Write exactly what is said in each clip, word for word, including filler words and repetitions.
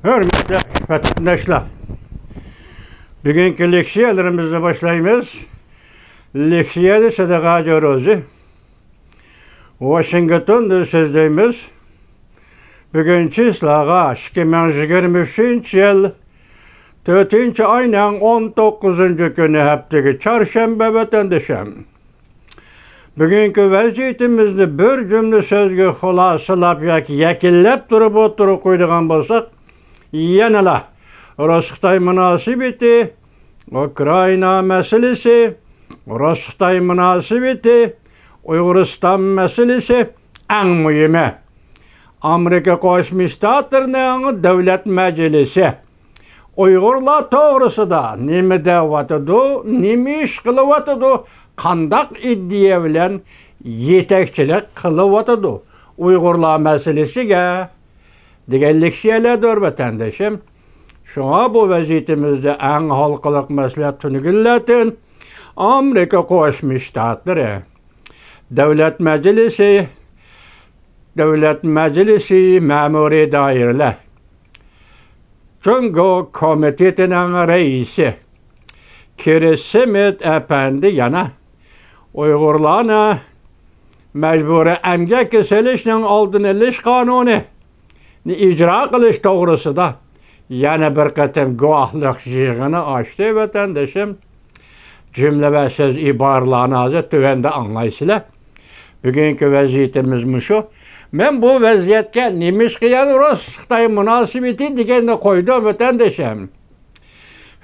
ھۆرمەتلىك ۋەتەنداشلار، بۈگۈنكى لېكسىيەلىرىمىزنى باشلايمىز. لېكسىيەنى سىدىق ھاجى روزى، ۋاشىنگتوندىن سۆزلەيمىز. بۈگۈن چىسلاغا ئىككى مىڭ يىگىرمە ئۈچىنچى يىل تۆتىنچى ئاينىڭ ئون توققۇزىنچى كۈنى، ھەپتىگە چارشەنبە، ۋەتەندىشىم. بۈگۈنكى ۋەزىيىتىمىزنى بىر جۈملە سۆزگە خۇلاسىلاپ ياكى يەكۈنلەپ تۇرۇپ ئوتتۇرىغا قويىدىغان بولساق، يەنىلا رۇس-خىتاي مۇناسىۋىتى، ئۇكرائىنا مەسىلىسى، رۇس-خىتاي مۇناسىۋىتى، ئۇيغۇرىستان مەسىلىسى ئەڭ مۇھىمى. ئامېرىكا قوشما شتاتلىرىنىڭ دۆلەت مەجلىسى ئۇيغۇرلار توغرىسىدا نېمە دەۋاتىدۇ، نېمە ئىش قىلىۋاتىدۇ، قانداق ئىدىيە بىلەن يېتەكچىلىك قىلىۋاتىدۇ ئۇيغۇرلار مەسىلىسىگە دېگەن لېكسىيەلەردۇر، ۋەتەندىشىم. شۇڭا بۇ ۋەزىيىتىمىزدە ئەڭ ھالقىلىق مەسىلە تۈنۈگۈنلەردىن ئامېرىكا قوشما شتاتلىرى دۆلەت مەجلىسى، دۆلەت مەجلىسى، مەمۇرىي دائىرىلەر، جۇڭگو كومىتېتىنىڭ رەئىسى كىرىس سمىت ئەپەندى يەنە ئۇيغۇرلارنى مەجبۇرىي ئەمگەككە سېلىشنىڭ ئالدىنى ئېلىش قانۇنىنى ئىجرا قىلىش توغرىسىدا يەنە بىر قېتىم گۇۋاھلىق يىغىنى ئاچتى، ۋەتەندىشىم. جۈملە ۋە سۆز ئىبارىلەرنى ھازىر تۆۋەندە ئاڭلايسىلەر. بۈگۈنكى ۋەزىيىتىمىز مۇشۇ. مەن بۇ ۋەزىيەتكە نېمىشقا يەنە رۇس-خىتاي مۇناسىۋىتى دېگەننى قويدۇم، ۋەتەندىشىم.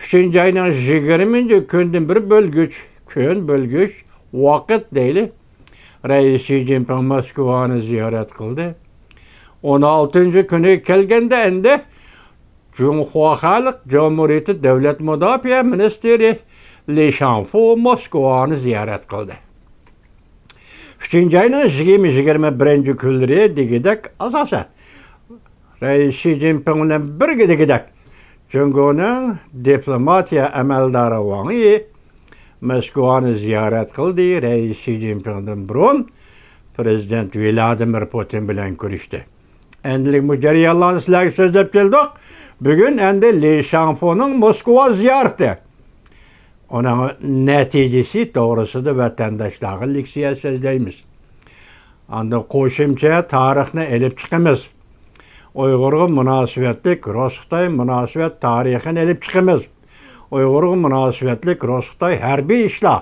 ئۈچىنچى ئاينىڭ يىگىرمىنچى كۈنىدىن بىر بۆلگۈچ، كۈن بۆلگۈچ، ۋاقىت دەيلى، رەئىس شى جىنپىڭ موسكۋانى زىيارەت قىلدى. ئون ئالتىنچى كۈنىگە كەلگەندە ئەمدى جۇڭخۇا خەلق جۇمھۇرىيىتى دۆلەت مۇداپىئە مىنىستىرى لى شاڭفۇ موسكۋانى زىيارەت قىلدى. ئۈچىنچى ئاينىڭ يىگىرمە، يىگىرمە بىرىنچى كۈنلىرى دېگۈدەك، ئاساسەن، رەئىس شى جىنپىڭ بىلەن بىرگە دېگۈدەك، جۇڭگونىڭ دىپلوماتىيە ئەمەلدارى ۋاڭ يى موسكۋانى زىيارەت قىلدى. رەئىس شى جىنپىڭدىن بۇرۇن پىرېزىدېنت ۋلادىمىر پۇتىن بىلەن كۆرۈشتى. ئەمدىلىك بۇ جەريانلارنى سىلەرگە سۆزلەپ كەلدۇق. بۈگۈن ئەمدى لى شاڭفۇنىڭ موسكۋا زىيارىتى، ئۇنىڭ نەتىجىسى توغرىسىدا ۋەتەنداشلارغا لېكسىيە سۆزلەيمىز. ئاندىن قوشۇمچە تارىخنى ئېلىپ چىقىمىز. ئۇيغۇرغا مۇناسىۋەتلىك رۇس-خىتاي مۇناسىۋەت تارىخىنى ئېلىپ چىقىمىز. ئۇيغۇرغا مۇناسىۋەتلىك رۇس-خىتاي ھەربىي ئىشلار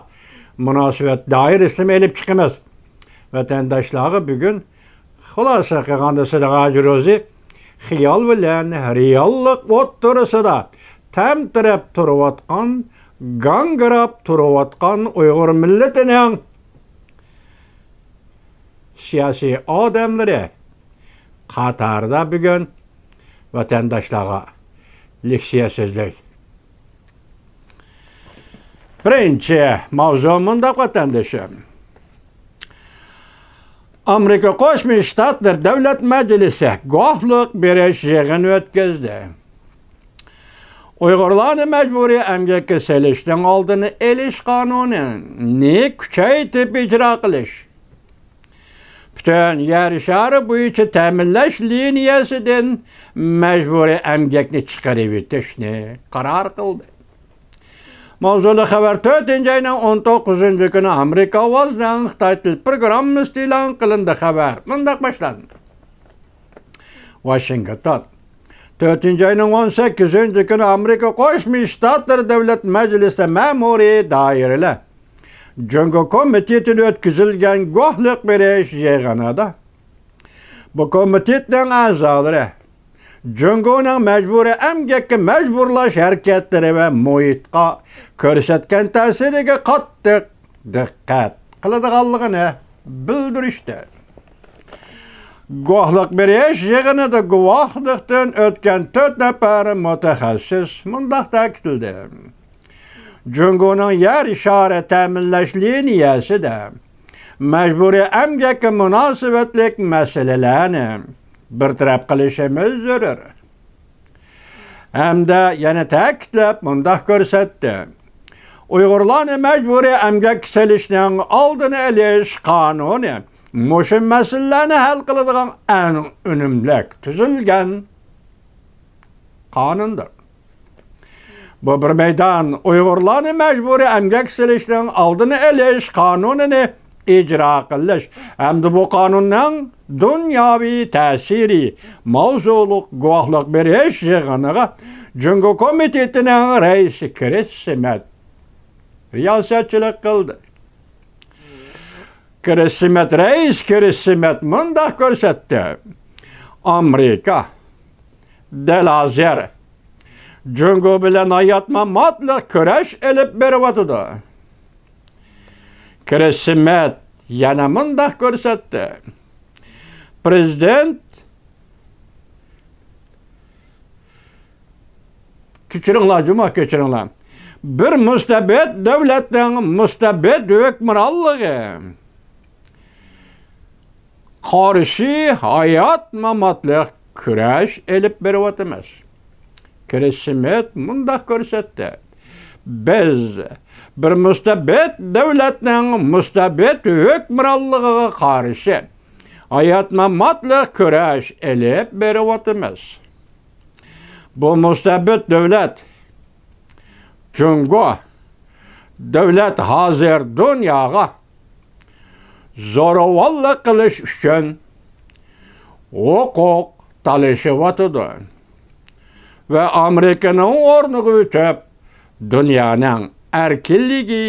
مۇناسىۋەت دائىرىسىنى ئېلىپ چىقىمىز. ۋەتەنداشلارغا بۈگۈن خۇلاسە قىلغاندا سىدىق ھاجى روزى خىيال بىلەن رېئاللىق ئوتتۇرىسىدا تەمتىرەپ تۇرۇۋاتقان، گاڭگىراپ تۇرۇۋاتقان ئۇيغۇر مىللىتىنىڭ سىياسىي ئادەملىرى قاتارىدا بۈگۈن ۋەتەنداشلارغا لېكسىيە سۆزلەيلى. بىرىنچى ماۋزۇ مۇنداق، ۋەتەندىشىم. ئامېرىكا قوشما شتاتلىرى دۆلەت مەجلىسى گۇۋاھلىق بېرىش يىغىنى ئۆتكۈزدى. ئۇيغۇرلارنى مەجبۇرىي ئەمگەككە سېلىشنىڭ ئالدىنى ئېلىش قانۇنىنى كۈچەيتىپ ئىجرا قىلىش، پۈتۈن يەر شارى بويىچە تەمىنلەش لىنىيەسىدىن مەجبۇرىي ئەمگەكنى چىقىرىۋېتىشنى قارار قىلدى. ماۋزۇلۇق خەۋەر تۆتىنچى ئاينىڭ ئون توققۇزىنچى كۈنى ئامېرىكا ئاۋازىنىڭ خىتاي تىل پروگراممىسىدا ئېلان قىلىندى. خەۋەر مۇنداق باشلاندى. ۋاشىنگتون. تۆتىنچى ئاينىڭ ئون سەككىزىنچى كۈنى ئامېرىكا قوشما شتاتلىرى دۆلەت مەجلىسىدە مەمۇرىي دائىرىلەر جۇڭگو كومىتېتىدا ئۆتكۈزۈلگەن گۇۋاھلىق بېرىش يىغىنىدا بۇ كومىتېتنىڭ ئەزالىرى جۇڭگونىڭ مەجبۇرىي ئەمگەككە مەجبۇرلاش ھەرىكەتلىرى ۋە مۇھىتقا كۆرسەتكەن تەسىرىگە قاتتىق دىققەت قىلىدىغانلىقىنى بىلدۈرۈشتى. گۇۋاھلىق بېرىش يىغىنىدا گۇۋاھلىقتىن ئۆتكەن تۆت نەپەر مۇتەخەسسىس مۇنداق تەكىتلىدى: جۇڭگونىڭ يەر شارى تەمىنلەش لىنىيەسىدە مەجبۇرىي ئەمگەككە مۇناسىۋەتلىك مەسىلىلەرنى بىر تەرەپ قىلىشىمىز زۆرۈر. ھەمدە يەنە تەكىتلەپ مۇنداق كۆرسەتتى: ئۇيغۇرلارنى مەجبۇرىي ئەمگەككە سېلىشنىڭ ئالدىنى ئېلىش قانۇنى مۇشۇ مەسىلىلەرنى ھەل قىلىدىغان ئەڭ ئۈنۈملۈك تۈزۈلگەن. قانۇندۇر. بۇ بىر مەيدان ئۇيغۇرلارنى مەجبۇرىي ئەمگەك سېلىشنىڭ ئالدىنى ئېلىش قانۇنىنى ئىجرا قىلىش ھەمدە بۇ قانۇننىڭ دۇنياۋى تەسىرى ماۋزۇلۇق گۇۋاھلىق بېرىش يىغىنىغا جۇڭگو كومىتېتىنىڭ رەئىسى كرىس سىمەت رىياسەتچىلىك قىلدى. كرىس سىمەت رەئىس كرىس سىمەت مۇنداق كۆرسەتتى: ئامېرىكا دەل ھازىر جۇڭگو بىلەن ھايات-ماماتلىق كۈرەش ئېلىپ بېرىۋاتىدۇ. كرىس سىمەت يەنە مۇنداق كۆرسەتتى: پرېزىدېنت، كەچۈرۈڭلار، جۇمۇ، كەچۈرۈڭلار. بىر مۇستەبىت دۆلەتنىڭ مۇستەبىت ھۆكۈمرانلىقى قارشى ھايات-ماماتلىق كۈرەش ئېلىپ بېرىۋاتىمىز. كرىس سىمىت مۇنداق كۆرسەتتى: بىز بىر مۇستەبىت دۆلەتنىڭ مۇستەبىت ھۆكۈمرانلىقىغا قارشى ھايات-ماماتلىق كۈرەش ئېلىپ بېرىۋاتىمىز. بۇ مۇستەبىت دۆلەت جۇڭگو دۆلەت ھازىر دۇنياغا زورىۋاللىق قىلىش ئۈچۈن ھوقۇق تالىشىۋاتىدۇ ۋە ئامېرىكىنىڭ ئورنىغا ئۆتۈپ، دۇنيانىڭ ئەركىنلىكى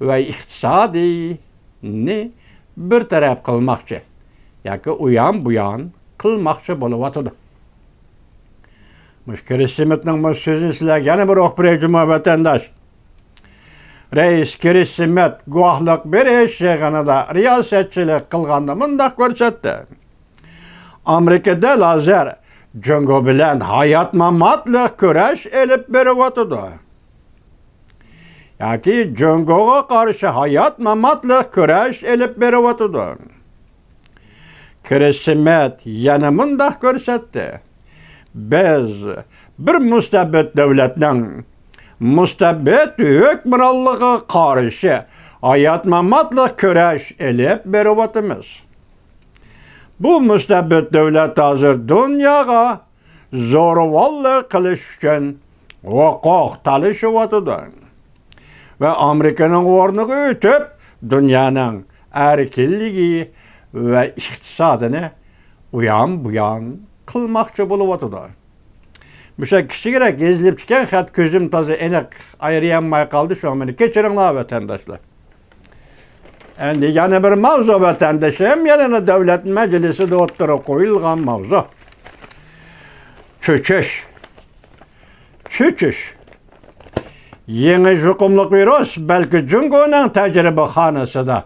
ۋە ئىقتىسادىنى بىر تەرەپ قىلماقچى ياكى ئۇيان-بۇيان قىلماقچى بولۇۋاتىدۇ. مۇشۇ كرىس سىمىتنىڭ مۇشۇ سۆزىنى سىلەرگە يەنە بىر ئوقۇپ بېرەي، جۇمۇ ۋەتەنداش. رەئىس كرىس سىمىت گۇۋاھلىق بېرىش يىغىنىدا رىياسەتچىلىك قىلغاندا مۇنداق كۆرسەتتى: ئامېرىكا دەل ھازىر جۇڭگو بىلەن ھايات-ماماتلىق كۈرەش ئېلىپ بېرىۋاتىدۇ. ياكى جۇڭگوغا قارشى ھايات-ماماتلىق كۈرەش ئېلىپ بېرىۋاتىدۇ. كرىس سىمىت يەنە مۇنداق كۆرسەتتى: بىز بىر مۇستەبىت دۆلەتنىڭ مۇستەبىت ھۆكۈمرانلىقىغا قارشى ھايات-ماماتلىق كۈرەش ئېلىپ بېرىۋاتىمىز. بۇ مۇستەبىت دۆلەت ھازىر دۇنياغا زورىۋاللىق قىلىش ئۈچۈن ھوقۇق تالىشىۋاتىدۇ ۋە ئامېرىكىنىڭ ئورنىغا ئۆتۈپ، دۇنيانىڭ ئەركىنلىكى ۋە ئىقتىسادىنى ئۇيان-بۇيان قىلماقچى بولۇۋاتىدۇ. مۇشۇ كىچىكرەك يېزىلىپتىكەن خەت، كۆزۈم تازا ئېنىق ئايرىيالماي قالدى، شۇڭا مېنى كەچۈرۈڭلار، ۋەتەنداشلار. ئەمدى يەنە بىر ماۋزۇ، ۋەتەندىشىم، يەنىلا دۆلەت مەجلىسىدە ئوتتۇرىغا قويۇلغان ماۋزۇ. چۆچۈش. چۆچۈش. يېڭى يۇقۇملۇق ۋىرۇس بەلكى جۇڭگونىڭ تەجرىبىخانىسىدا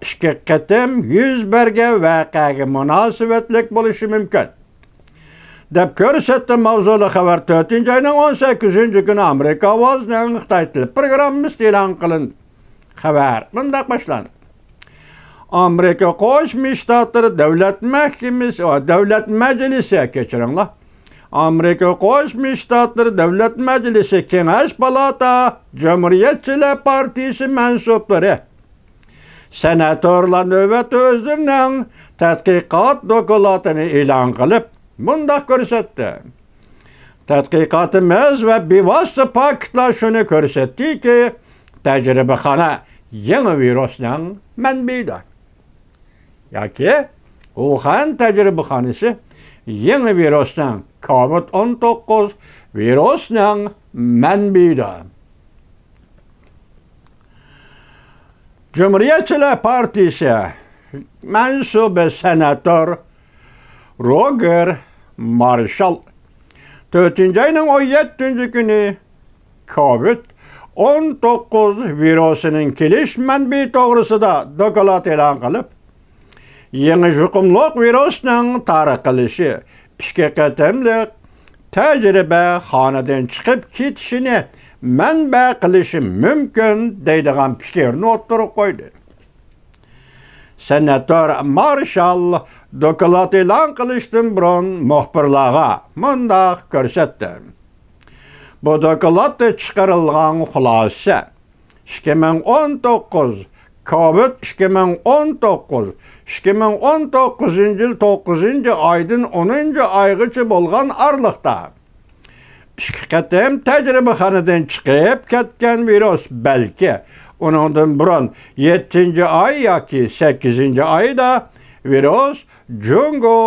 ئىككى قېتىم يۈز بەرگەن ۋەقەگە مۇناسىۋەتلىك بولۇشى مۇمكىن، دەپ كۆرسەتتى. ماۋزۇلۇق خەۋەر تۆتىنچى ئاينىڭ ئون سەككىزىنچى كۈنى ئامېرىكا ئاۋازىنىڭ خىتاي تىلى پروگراممىسىدا ئېلان قىلىندى. خەۋەر مۇنداق باشلاندى. ئامېرىكا قوشما شتاتلىرى دۆلەت مەھكىمىسى، ئا، دۆلەت مەجلىسى، كەچۈرۈڭلار. ئامېرىكا قوشما شتاتلىرى دۆلەت مەجلىسى كېڭەش پالاتا جۇمھۇرىيەتچىلەر پارتىيىسى مەنسۇپلىرى، سېناتورلار نۆۋەتتە ئۆزلىرىنىڭ تەتقىقات دوكلاتىنى ئېلان قىلىپ، مۇنداق كۆرسەتتى. تەتقىقاتىمىز ۋە بىۋاسىتە پاكىتلار شۇنى كۆرسەتتىكى، تەجرىبىخانا يېڭى ۋىرۇسنىڭ مەنبىيىدۇر. ياكى ۋۇخەن تەجرىبىخانىسى يېڭى ۋىرۇسنىڭ، كوۋىد ئون توققۇز ۋىرۇسنىڭ مەنبىيىدۇر. جۇمھۇرىيەتچىلەر پارتىيىسى مەنسۇبى سېناتور روگېر مارشال تۆتىنچى ئاينىڭ ئون يەتتىنچى كۈنى كوۋىد ئون توققۇز ۋىرۇسىنىڭ كېلىش مەنبىيى توغرىسىدا دوكلات ئېلان قىلىپ، يېڭى يۇقۇملۇق ۋىرۇسنىڭ تارقىلىشى ئىككى قېتىملىق تەجرىبە خانىدىن چىقىپ كېتىشىنى مەنبە قىلىشى مۇمكىن دەيدىغان پىكىرنى ئوتتۇرىغا قويدى. سېناتور مارشال دوكلات ئېلان قىلىشتىن بۇرۇن مۇخبىرلارغا مۇنداق كۆرسەتتى. بۇ دوكلاتتا چىقىرىلغان خۇلاسە ئىككى مىڭ ئون توققۇز، كوۋىد ئىككى مىڭ ئون توققۇز، ئىككى مىڭ ئون توققۇزىنچى يىل توققۇزىنچى ئايدىن ئونىنچى ئايغىچە بولغان ئارىلىقتا ئىككى قېتىم تەجرىبىخانىدىن چىقىپ كەتكەن ۋىرۇس، بەلكى ئۇنىڭدىن بۇرۇن يەتتىنچى ئاي ياكى سەككىزىنچى ئايدا ۋىرۇس جۇڭگو،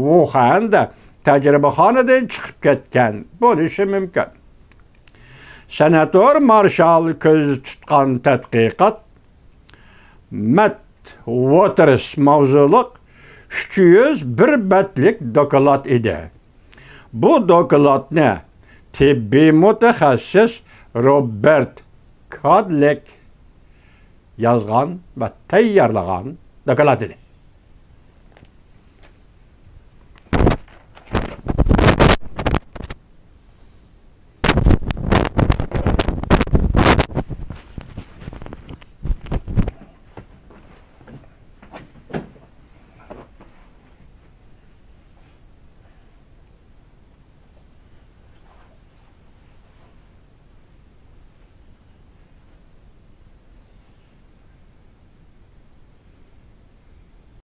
ۋۇخەندە تەجرىبىخانىدىن چىقىپ كەتكەن بولۇشى مۇمكىن. سېناتور مارشال كۆزدە تۇتقان تەتقىقات مەت ۋوتېرس ماۋزۇلۇق ئۈچ يۈز بىر بەتلىك دوكلات ئىدى. بۇ دوكلاتنى تېببىي مۇتەخەسسىس روبېرت كادلىك يازغان ۋە تەييارلىغان دوكلات ئىدى.